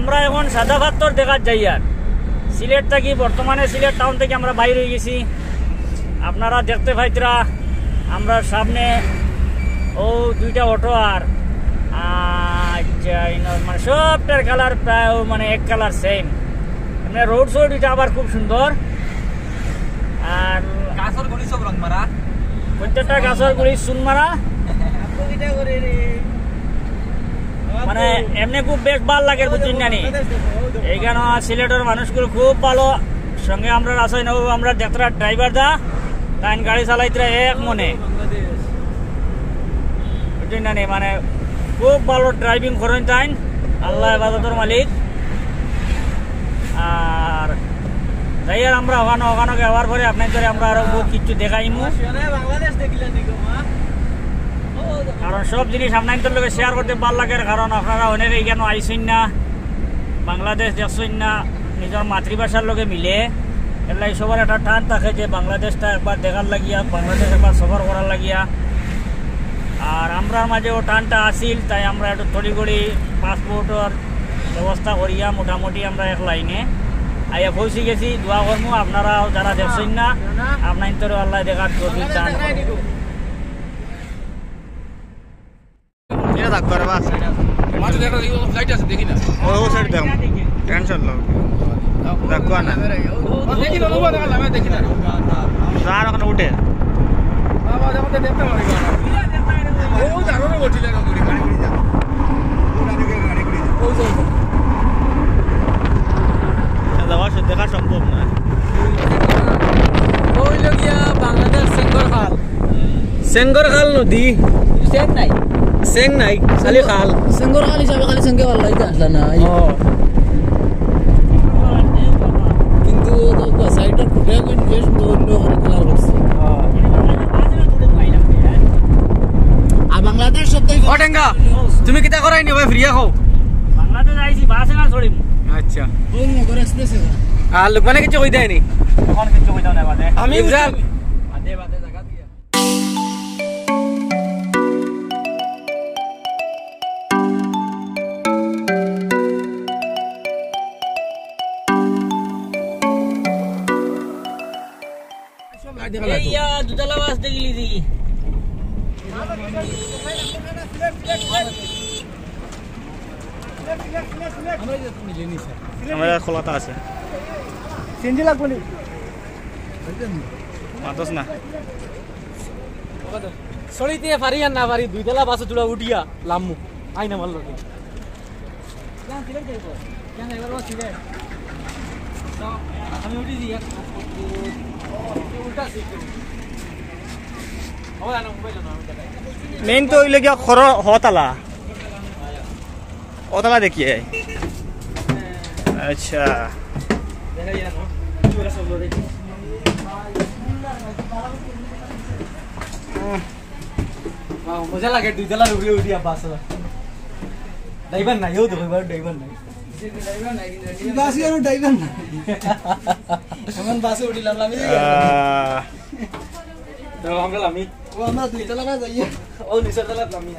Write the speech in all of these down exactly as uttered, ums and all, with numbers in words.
আমরা এখন সাদা পাথর দেখাত যাইয়ার। সিলেট থাকি, বর্তমানে সিলেট টাউন থাকি আমরা বাইর অই গেছি। আপনারা দেখতে পাইতরা আমরার সামনে অউ দুইটা অটো আর, আহ, আচ্ছা, ইনো মানে সবটার কালার প্রায় অউ মানে এক কালার সেম। মানে রোড সাইড ইটা আবার খুব সুন্দর। আর গাছর গুড়ি সব রং মারা। প্রত্যেকটা গাছর গুড়ি চুন মারা। মানে এমনে খুব বেশ ভালা লাগের, বুঝছইন না নি? এইখানো সিলেটর মানুষগুলো খুব ভালো। সঙ্গে আমরার আছইন, অউ আমরার যাত্রার ড্রাইভার দা, তাইন গাড়ি চালাইতরা এক মনে। বুঝছইন না নি? মানে খুব ভালো ড্রাইভিং করইন তাইন। আল্লাহ হেফাজতর মালিক। আর যাইয়ার আমরা অখানো, অখানো যাওয়ার পরে আপনাইন্তরে আমরা আরো বহুত কিছু দেখাইমু। বাংলাদেশ দেখিলেন নি গো, মা? কারণ সব জিনিস আপনাইন্তর লগে শেয়ার করতে ভালা লাগের, কারণ আপনারা অনেকে ইখানো আইছইন না, বাংলাদেশ দেখছইন না, নিজর মাতৃভাষার লগে মিলে। এরলাগি সবার একটা টান থাকে যে বাংলাদেশটা একবার দেখার লাগিয়া, বাংলাদেশ একবার সফর করার লাগিয়া। আর আমরার মাঝে অউ টানটা আছিল, তাই আমরা একটু তড়িঘড়ি পাসপোর্টর ব্যবস্থা করিয়া মোটামুটি আমরা এক লাইনে আইয়া পৌঁছি গেছি। দোয়া করমু আপনারা যারা দেখছইন না, আপনাইন্তরেও আল্লাহ দেখার তৌফিক দান করুক। এটা থাকবো রে বাস। মাঝে দেখা যায়, ও সাইডে আছে, দেখি না। ও, ও সাইড দেখো। টেনশন লো। দেখো না। ও, দেখি না, ও দেখা লাগে, দেখি না। যার ওখানে উঠে। বাবা, যখন তো দেখতে পারি না। ও, দারুণ বলছিল, এরকম করে গাড়ি ঘুরে যাও। ও, গাড়ি ঘুরে যাও। ও, যাও, যাও। দেখা, দেখা সম্ভব না। ও হইল গিয়া বাংলাদেশ সেঙ্গর খাল। সেঙ্গর খাল নদী। কিন্তু সেং নাই। সেং নাই, খালি খাল। সেঙ্গর খাল হিসাবে খালি সেঙ্গে ভালা লাগতো, আসলে না। ও। কিন্তু ও তো সাইডটা খুব বেশ সুন্দর অন্য করে কালার করছে। আর বাংলাদেশ শব্দ ও টেঙ্গা, তুমি কিতা করাই নি ভাই, ফিরিয়া খাও। বাংলাদেশ আইছি, বাসে না চড়িমু। আচ্ছা। ও মগর এক্সপ্রেসে। আর লোকমানে কিছু কই দেয়নি? তখন কিছু কই দেয় না বাদে। আমি ইফজাল। বাদে, বাদে জায়গা দিয়া। এই ইয়া, দুতলা বাস দেখলি দি। আমার খোলাটা আছে। সিএনজি লাগবো নি? মাতস না। চড়িতে পারি আর না পারি, দুইতলা বাসো চূড়া উঠিয়া লামু। আইন আমার লগে। আমি উঠি দিই, এক উল্টা সিট। মেইন তো অইল গিয়া খর হতালা। অতালা দেখি আই। আচ্ছা। উম। Wow, মজা লাগে দুইতলার উপরে উঠিয়া বাস। ড্রাইভার নাই, ও দেখো, এবার ড্রাইভার নাই। বাসে আর ড্রাইভার নাই। এমন বাসে উঠিলাম, আমি আহ। তো আমরা লামি। ও, আমরা দুইতলা না যাইয়া। ও, নিচের তলা লামি।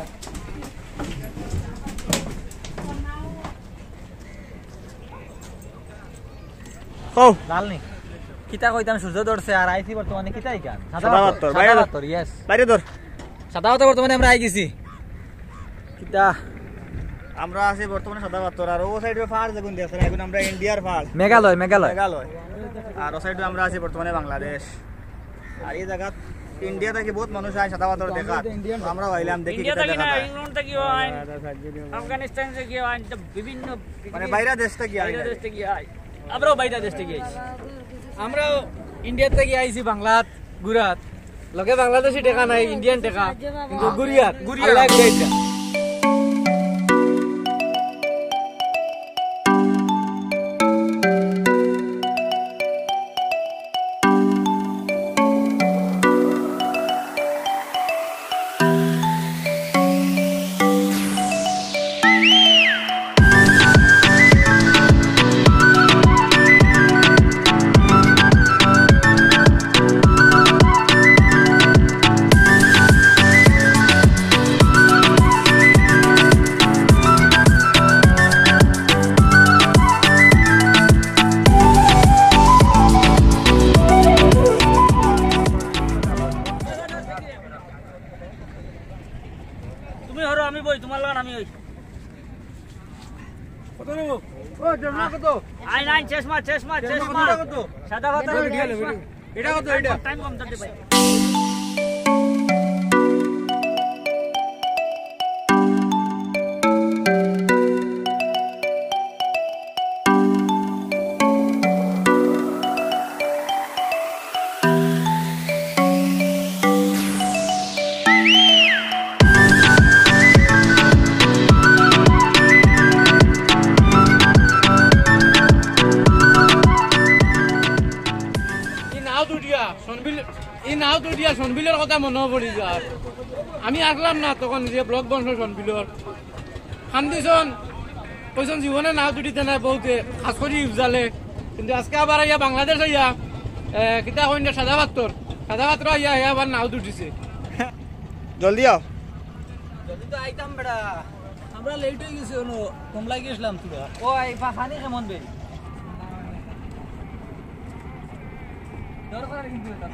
ও। লাল নি? কিতা কইতাম, সূর্য ধরছে আর আইছি বর্তমানে কিতা ইখান? সাদা সাদা পাথর, পাথর, বাইরে সাদা ধর। পাথর, yes। বাইরে ধর। সাদা পাথর বর্তমানে আমরা আই গেছি। কিতা? আমরা আছি বর্তমানে সাদা পাথর, আর ও সাইডে পাহাড় যেগুন দেখছেন, এগুন আমরা ইন্ডিয়ার পাহাড়। মেঘালয়, মেঘালয়। মেঘালয়। আর ও সাইডে আমরা আছি বর্তমানে বাংলাদেশ। আর এই জায়গাত ইন্ডিয়া থাকি বহুত মানুষ আয় সাদা পাথর দেখাত। তো আমরাও আইলাম, দেখি ইন্ডিয়া কিতা থাকি দেখা না, যায়। ইংল্যান্ড থাকিও আইন, আফগানিস্তান থাকিও আইন, তো বিভিন্ন মানে বাইরা দেশ থাকি আইন। বাইরা দেশ থাকি আইন। আমরাও বাইরা দেশ থাকি আইছি। আমরাও ইন্ডিয়া থাকি আইছি বাংলাত, ঘুরাত। লগে বাংলাদেশি টেকা নাই, ইন্ডিয়ান টেকা। কিন্তু ঘুরিয়াত, ঘুরিয়াত। আল্লাহ এক দেশ। কত নেব? ও, চশমা কত? আইন, আইন, চশমা, চশমা, চশমা চশমা। কত? সাদা পাথর, এটা কত, চশমা। এটা? এটা কত, এটা? টাইম কম চলতে ভাই। ই নাওত উঠিয়া সনবিল, ই নাওত উঠিয়া সনবিলর কথা মনো পড়ি যার। আমি আসলাম না তখন যে ব্লক বংশ সনবিলর। খান্দিছন, কইছন জীবনে নাওত উঠিতা নায় বউতে, খাস করি ইফজালে। কিন্তু আজকে আবার আইয়া বাংলাদেশ আইয়া, এ, কিতা কইন না, সাদা পাথর, সাদা পাথর আইয়া, আইয়া আবার নাওত উঠিছে। জলদি আও। জলদি তো আইতাম বেটা। আমরা লেট অই গেছে, অনো কমলা গেছিলাম তোরা। ও, এই পা-, পানি কেমন বে? দরকার কিন্তু এটা।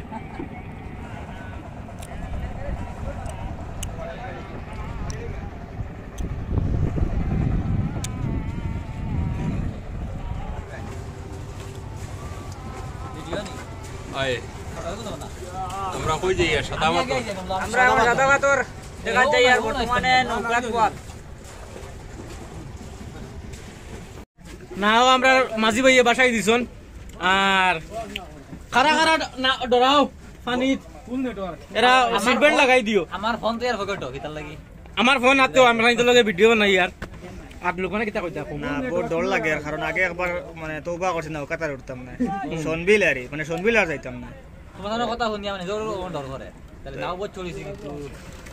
ভিডিও নি? আয়। কথা বলতো না। আমরা কই যাই আর সাদা আমি আগে মাথা? যাই, বললাম, আমরা সাদা এখন মাথা। সাদা মাথার দেখা যাই আর বর্তমানে নৌকার পথ। নাও আমরা মাঝি ভাইয়ে বাসাই দিছন। আর খারা খারা না ডরাও, পানিত। ফুল নেটওয়ার্ক। এরা সিট বেল্ট লাগাই দিও। আমার ফোন তো এর পকেটো, কিতার লাগি? আমার ফোন আতো, আমরা ইতো লগে ভিডিও বানাই আর। আর লোকনে কিতা কইতা কম। না, বহুত ডর লাগে আর, কারণ আগে একবার মানে তওবা করছি না, কাতার উঠতাম না। সনবিল আরি, মানে সনবিল আর যাইতাম না। তোমার কথা শুনিয়া মানে জোর ডর করে। তাহলে নাও বহুত চলিছি কিন্তু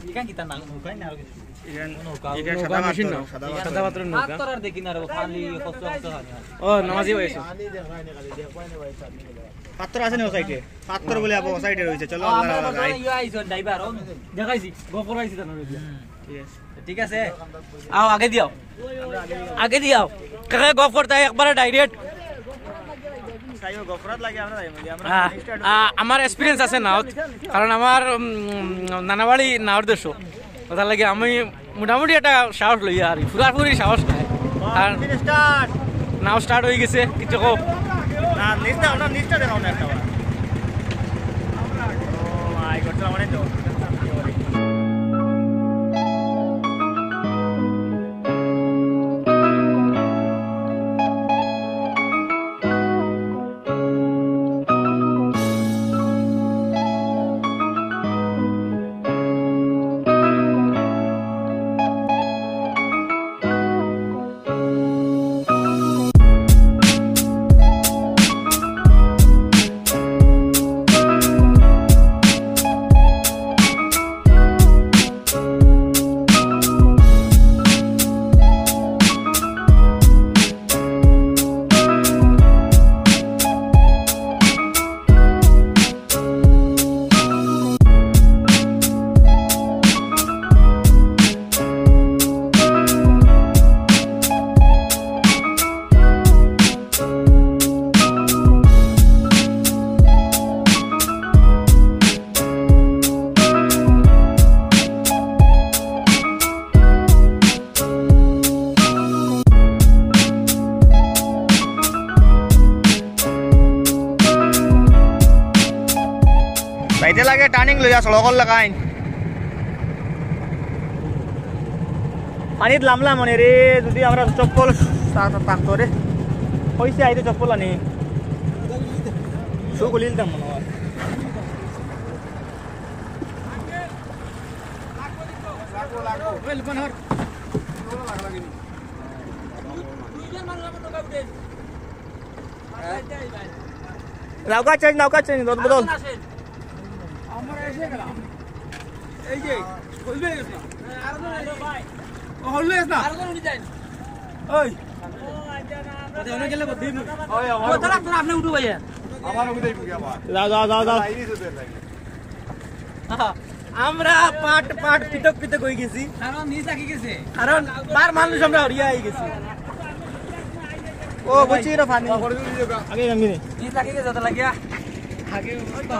ইখান কিতা নাম, নৌকাই না আর কিছু। ইখান, নৌকা, ইখান নৌকা সাদা মেশিন পাথর, না। সাদা পাথর। সাদা পাথরের নৌকা। পাথর আর দেখি না রে, খালি কষ্ট কষ্ট খালি। ও, নামাজি হয়েছে। পাথর আছে না ও সাইডে? পাথর বলে আবার ও সাইডে রয়েছে। চলো, ও, আমরা আমরা আবার যাই। ইয়ে আইছো, ড্রাইভার, ও। দেখাইছি, গফর আইছি তার নামে। হুম। ঠিক আছে। ঠিক আছে? আও, আগে দিয়াও। আগে দিয়াও। কাকা গফর তাই একবারে ডাইরেক্ট। সাইও গফরাত লাগে আমরা যাই, আমরা আহ, স্টার্ট আহ, আমার এক্সপিরিয়েন্স আছে নাওত, কারণ আমার, উম, নানাবাড়ি নাওর দেশো। ওটার লাগে আমি মোটামুটি একটা সাহস লইয়া আর কি, পুরাপুরি সাহস নাই। আর ইঞ্জিন স্টার্ট। নাও স্টার্ট হয়ে গেছে, কিছু কও। না, নিচটা, ওটা নিচটা দেখাও না একটা বার। ও মাই গড, চলো, অনেক জোর। যাইতে লাগে টার্নিং লইয়া সড়কর লাখান। পানিত লামলাম মানে রে, যদি আমরা চপ্পল তা-, তা-, থাকতো রে। কইছে আইতে চপ্পল আনি। শু খুলি দিতাম মনে হয়। লাগবো, লাগবো। ওই, লুকান হর। লাগা লাগি নি। দুইজন মানুষ আমার নৌকা উঠে। নৌকা চেঞ্জ, নৌকা চেঞ্জ, রোদ বদল। আমরা এসে গেলাম। এই যে, হলবে গেছ না। আরো জন আইলো ভাই। ও, হলবে গেছ না। আরো জন উঠে যাইন। ওই। ও, আচ্ছা, না, আমরা ওদের অনেক গেলে বদ্ধির। ওই, আমার ও, তারা, তারা আপনি উঠো ভাইয়া। আমার উঠে যাইব কি আবার? যাও, যাও, যাও, যাও। আইনি তো দেন লাগে। আহা, আমরা পার্ট পার্ট পৃথক পৃথক হয়ে গেছি। কারণ নিজ থাকি গেছে। কারণ বার মানুষ আমরা হরিয়া হয়ে গেছি। ও, বুঝছি, এটা ফানি। আগে জানি নি। নিজ থাকি গেছে তো লাগিয়া। আগে অবস্থা।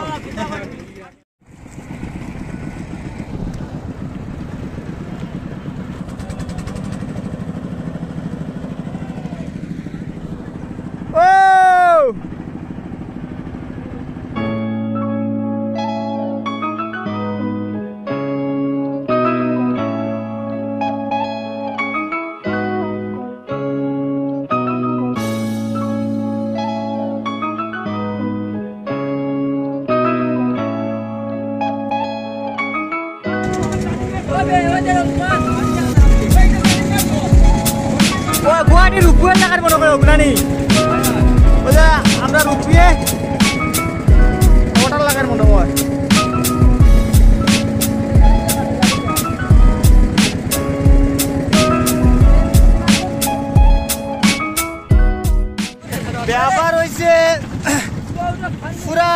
লাগার মনে হয় ওগুলা নেই। ওই যে আমরা রুপিয়ে ওটার লাগার মনে হয়। ব্যাপার হইছে, পুরা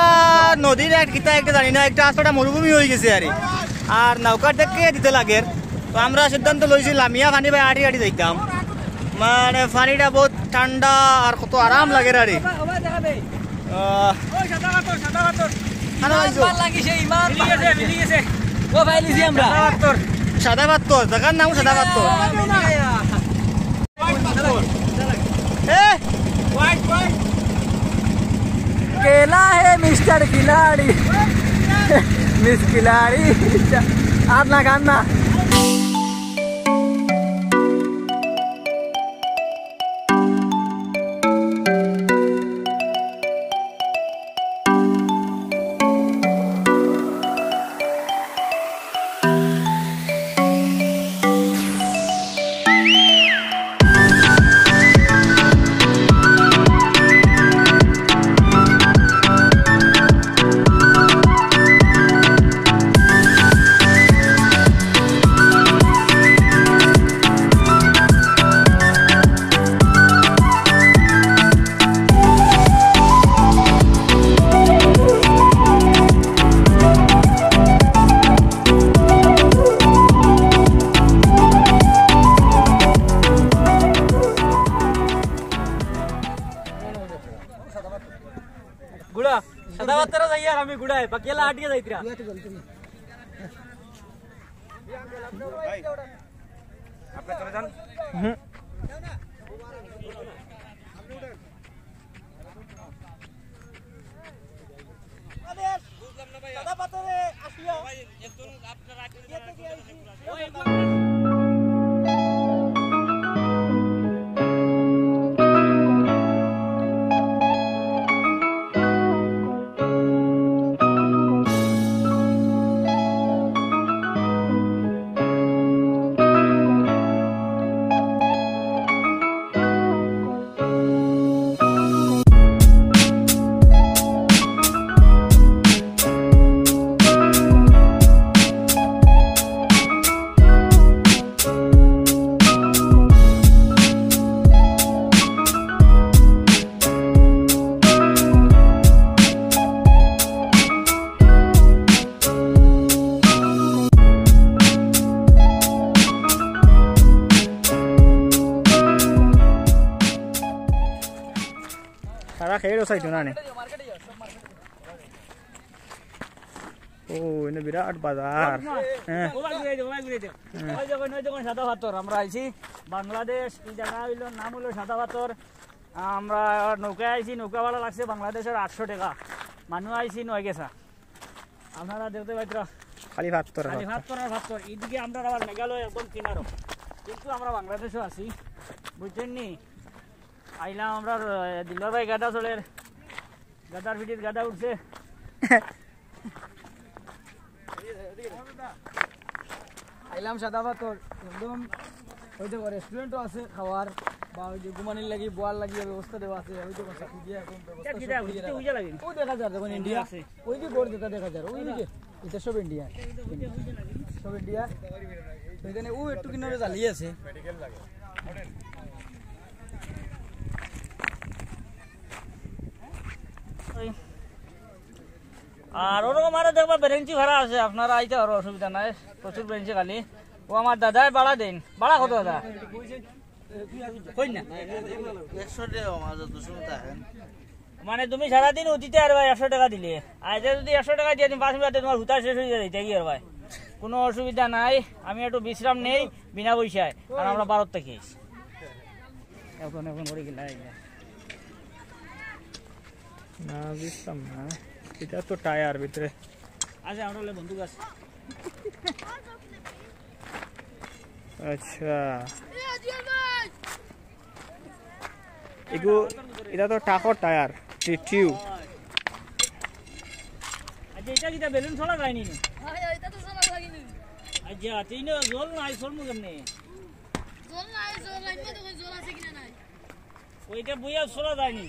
নদীর এক কিতা একটা জানি না, একটা আস্তাটা মরুভূমি হয়ে গেছে আরে। আর নৌকার দেখে দিতে লাগে। তো আমরা সিদ্ধান্ত লইছি লামিয়া পানি বায় আটি আটি যাইতাম। মানে পানিটা বহুত ঠান্ডা আর কত আরাম লাগে আরে। আহ, ইমান ভালা লাগিছে, ইমান ভালা লাগিছে। ও ভাই, লিছি আমরা। সাদা পাথর, জায়গার নাম সাদা পাথর। এ, খেলা হে মিস্টার খিলাড়ি, মিস খিলাড়ি। আর না, গান না। গুড়া, সাদা পাথর যাই আর আমি গুড়ায়, বাকিলা আটিয়া যাইতরা। আপনি চলে যান। হুম। তারা খেয়ে রোজ আইতো না নে। ও, এনে বিরাট বাজার। হ্যাঁ। ওবা ঘুরে দেও, ওবা ঘুরে দেও। হ্যাঁ। ওই দেখুন, ওই দেখুন সাদা পাথর। আমরা আইছি বাংলাদেশ, এই জায়গা হইলো, নাম হইলো সাদা পাথর। আমরা নৌকায় আইছি, নৌকা ভাড়া লাগছে বাংলাদেশের আটশো টাকা। মানুষ আইছি নয় গেছা। আপনারা দেখতে পাইতরা খালি পাথর, খালি পাথর। পাথর আর পাথর। এইদিকে আমরা আবার মেঘালয় একদম কিনারো, কিন্তু আমরা বাংলাদেশও আছি, বুঝছেন নি? আইলাম আমরা, আহ, দিলবার ভাই গাদা চড়ের, গাদার পিঠিত গাদা উঠছে। আইলাম সাদা পাথর, একদম ওই দেখো রেস্টুরেন্টও আছে, খাওয়ার বা ওই যে ঘুমানির লাগি, বওয়ার লাগি ব্যবস্থা দেওয়া আছে। ওই দেখো সাথে দিয়ে এখন ব্যবস্থা সব করিয়া রাখা। ও দেখা যায় দেখুন ইন্ডিয়া, ওই যে ঘর যেটা দেখা যায় ওই দিকে, এটা সব ইন্ডিয়া, সব ইন্ডিয়া। তো এখানে ও একটু কিনারে জ্বালিয়ে আছে। আর ওরকম আরো দেখবা বেরেঞ্চি ভাড়া আছে, আপনারা আইতে পারো, অসুবিধা নাই, প্রচুর বেরেঞ্চি খালি। ও আমার দাদায় ভাড়া দেন, ভাড়া কত দাদা? কই না? একশো টাকা আমার যত সময় থাকে। মানে তুমি সারাদিন উঠিতে আর ভাই একশো টাকা দিলে, আজ যদি একশো টাকা দিয়ে তুমি পাঁচ মিনিটে তোমার হুতা শেষ হয়ে যায়, এটা কি আর ভাই? কোনো অসুবিধা নাই, আমি একটু বিশ্রাম নেই বিনা পয়সায়, আর আমরা ভারত থেকে এসেছি। এখন এখন করে গেলে না, বুঝতাম না। এটা তো টায়ার ভিতরে। আচ্ছা, আমরা হলে বন্দুক আছে। আচ্ছা। এগু, এটা তো টাকর টায়ার, টি-, টিউব। আচ্ছা, এটা কিতা বেলুন ছড়া যায়নি না? আচ্ছা, আচ্ছা, এই না জল নাই, চলমু কেমনে? জল নাই, জল নাই, তো জল আছে কিনা নাই? এটা বইয়া চলা যায়নি।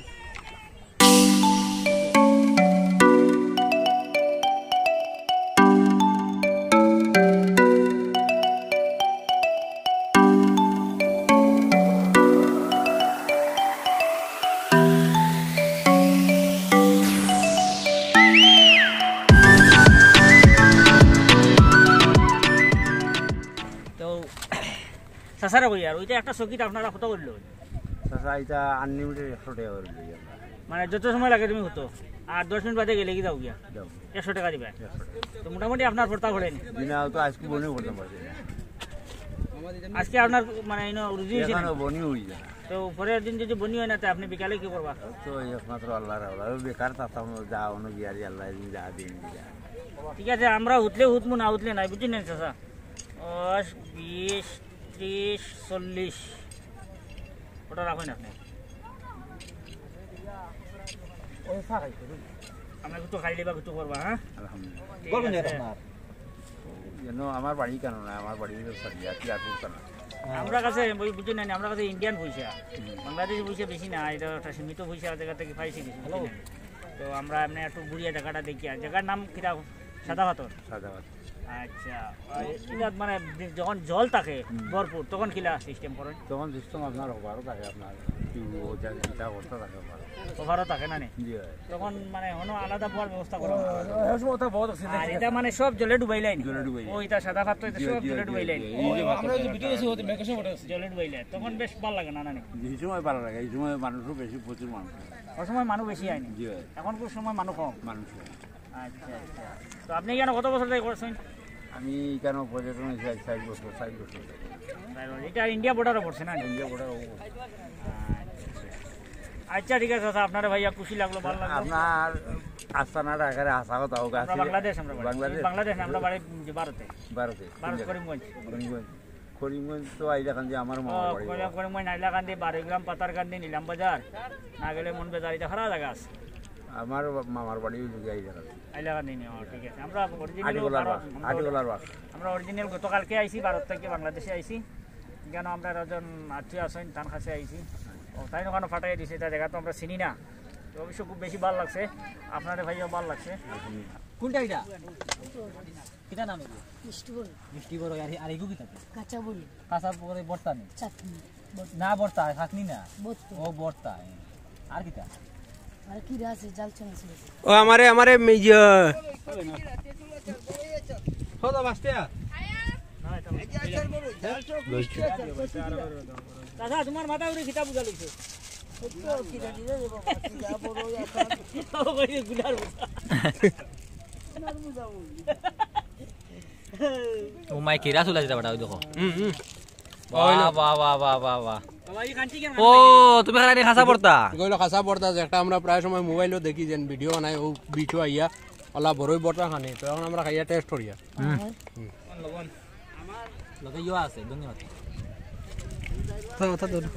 তো চাচারে কই আর, ওইটা একটা চকিত আপনারা কত করিল? চাচা, এটা আনলিমিটেড একশো টাকা করি লই আমরা। মানে যত সময় লাগে তুমি কত? আর দশ মিনিট বাদে গেলে কি যাও গিয়া? যাও। একশো টাকা দিবা? একশো টাকা। তো মোটামুটি আপনার পড়তা পড়েনি? দিনা তো আজকে বনি করতাম পারছি না। আজকে আপনার মানে ইনো রুজি হইছে না? এখনো বনি হই যায় না। তো পরের দিন যদি বনি হয় না, তো আপনি বিকালে কি করবা? তো এই একমাত্র আল্লাহর হাওলা। ওই বেকার থাকতাম, যা অন্য গিয়ারি আল্লাহ যা দিন দিয়া। ঠিক আছে, আমরা উঠলে উঠমু, না উঠলে নাই, বুঝছেন না চাচা? দশ, বিশ, ত্রিশ, চল্লিশ। ওটা রাখেন আপনি। আমি একটু খাইলে বা কিছু করবা, হ্যাঁ? আলহামদুলিল্লাহ। ঠিক আছে। আপনার? যেন আমার বাড়ি কেন না, আমার বাড়ি হলো সারিয়া, কি আর বলতে না। আমরা কাছে ওই বুঝি না, আমরা কাছে ইন্ডিয়ান পয়সা, বাংলাদেশি পয়সা বেশি না, এটা একটা সীমিত পয়সা জায়গা থেকে পাইছি কিছু, বুঝি না। তো আমরা এমনি একটু ঘুরিয়া জায়গাটা দেখি, আর জায়গার নাম কিতা? সাদা পাথর। সাদা পাথর। আচ্ছা, আর এটা মানে যখন জল থাকে ভরপুর, তখন কিলা সিস্টেম করেন? তখন সিস্টেম আপনার ওভারও থাকে, আপনার টিউব ও যা চিন্তা করতে থাকে ওভারও। ওভারও থাকে না নি? জি হয়। তখন মানে হনো আলাদা পাওয়ার ব্যবস্থা করা হয়? ওই সময় তো বহুত আছে। আর এটা মানে সব জলে ডুবাইলাই নি? জলে ডুবাই। ও, এটা সাদা পাথর, এটা জি, সব জি, জলে জি, ডুবাইলাই নি? জি, এই যে আমরা যে ভিডিও আছে, ওতে মেঘেশও ওঠে আছে। জলে ডুবাইলাই। তখন বেশ ভালো লাগে না, না নি? এই সময় ভালো লাগে, এই সময় মানুষও বেশি, প্রচুর মানুষ। ওই সময় মানুষ বেশি আইনি? জি হয়। এখন কোন সময় মানুষ কম? মানুষ কম। আচ্ছা, আচ্ছা। তো আপনি এখানে কত বছর ধরে করছেন? আমি এখানে পর্যটন হিসেবে চার বছর, চার বছর। চার বছর। এটা ইন্ডিয়া বর্ডারও পড়ছে না? India border. আচ্ছা, আচ্ছা। আচ্ছা, ঠিক আছে, আচ্ছা, আপনারা ভাইয়া খুশি লাগলো, ভালো লাগলো। আপনার আস্তানার আকারে আশা কথা হোক, আমরা আছে বাংলাদেশ, আমরা বাড়ি। বাংলাদেশ? বাংলাদেশ না, আমরা বাড়ি যে ভারতে। ভারতে? ভারত, কোন জায়গা? করিমগঞ্জ। করিমগঞ্জ। করিমগঞ্জ তো আইলাকান্দি আমার ও, মামার বাড়ি। করিম-, করিমগঞ্জ, আইলাকান্দি, বারোগ্রাম, পাথারকান্দি, নিলাম বাজার, না গেলে মন বেজার, এটা হারা জায়গা আছে। আমার বা-, মামার বাড়ি হইল গিয়া আইলাকান্দি। আইলাকান্দি নি, ও, ঠিক আছে। আমরা অরিজিনাল আটিগোলার ভারত, বাস, আমরা আটিগোলার বাস। আমরা অরিজিনাল গতকালকে আইছি, ভারত থেকে বাংলাদেশে আইছি। কেন আমরা একজন আত্মীয় আছেন, তার কাছে আইছি। ও, তাই ওখানে ফাটাই দিছে, এটা জায়গা তো আমরা চিনি না। তো অবশ্য খুব বেশি ভালো লাগছে, আপনাদের ভাইও ভালো লাগছে। কোনটা এটা? কিতা নাম এগু? মিষ্টি বড়ই। মিষ্টি বড়ই, আর, আর এগু কিতা? কাঁচা বড়ই। কাঁচা বড়ই ভর্তা নি? চাটনি। ভর্তা। না ভর্তা, চাটনি না। ভর্তা। ও ভর্তা, হ্যাঁ। আর কিতা? আর কিরা আছে? জাল চানাচুর আছে। ও আমারে, আমারে, ইয়ে। দাদা, তোমার মাথা উড়ে কিতা বুঝা লইছে? ও কই গুলার বুঝা। ও মাই, কিরা চুলা যেটা বেটা, ওই দেখো। হুম, হুম। বাহ, বাহ, বাহ, বাহ, বাহ, বাহ। বাবা, এই কাঞ্চি কেন ও, তুমি খালি খাসা পড়তা? এগুলো খাসা পড়তা, যে একটা আমরা প্রায় সময় মোবাইলও দেখি, যেন ভিডিও বানায়, ও বিচো আইয়া, ওলা বড়ই বটা খানি, তো এখন আমরা খাইয়া টেস্ট করিয়া। হুম। হুম। লগে ইয়ো আছে, ধন্যবাদ। থাও, থাও, ধরো।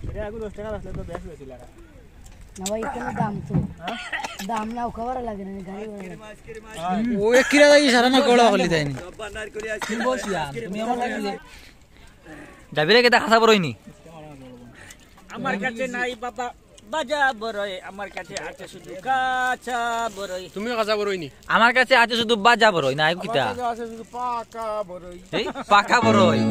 এটা আগে দশ টাকা আসলে তো বেশ হয়েছিল। না ভাই, এখানে দাম তো। দাম না, খাবার লাগে না, গাড়ি ভাড়া লাগে। ও এক কিরা দাই সারা না গোলা হলি দেয়নি। কি বলছি আর? তুমি আমার কাছে যাবি রে, কেটা খাসা বড়ই নি? আমার কাছে নাই বাবা, বাজা বড়ই, আমার কাছে আছে শুধু কাঁচা বড়ই। তুমিও কাঁচা বড়ই নি? আমার কাছে আছে শুধু বাজা বড়ই, না, কিতা? আমার কাছে আছে শুধু পাকা বড়ই। এই পাকা বড়ই।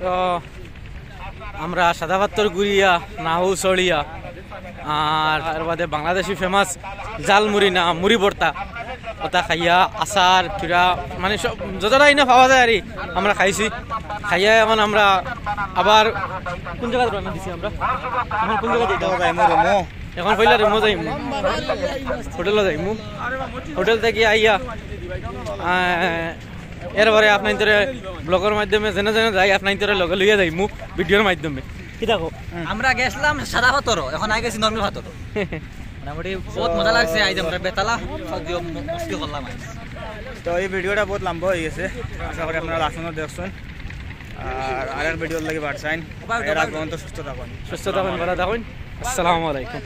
তো আমরা সাদা পাথর ঘুরিয়া, নাহু চড়িয়া, আর এর বাদে বাংলাদেশি ফেমাস জাল মুড়ি না মুড়ি ভর্তা, ওটা খাইয়া আচার, চুরা, মানে সব যতটা ইনো পাওয়া যায় আর কি, আমরা খাইছি। খাইয়া এখন আমরা আবার কোন জায়গায় রওনা দিছি আমরা? এখন কোন জায়গায় যাইতাম? যাইমু রুমো। এখন পয়লা রুমো যাইমু, হোটেলো যাইমু। হোটেল থাকি আইয়া, আহ, এরপরে আপনাইন্তরে ব্লগর মাধ্যমে যেনে যেনে যাই, আপনাইন্তরে লগে লইয়া যাইমু ভিডিওর মাধ্যমে। কি দেখো? আমরা গেছিলাম সাদা পাথরও, এখন আই গেছি নরমাল পাথরও। মোটামুটি বহুত মজা লাগছে। আইজ আমরা বেতালা সব দিয়ে ম-, মস্তি করলাম আইজ। তো এই ভিডিওটা বহুত লম্বা হয়ে গেছে, আশা করি আপনারা লাস্ট পর্যন্ত দেখছেন। আর আরেক ভিডিওর লাগি বাড়ছাইন। এর আগ পর্যন্ত সুস্থ থাকুন। সুস্থ থাকুন, ভালো থাকুন। আসসালামু আলাইকুম।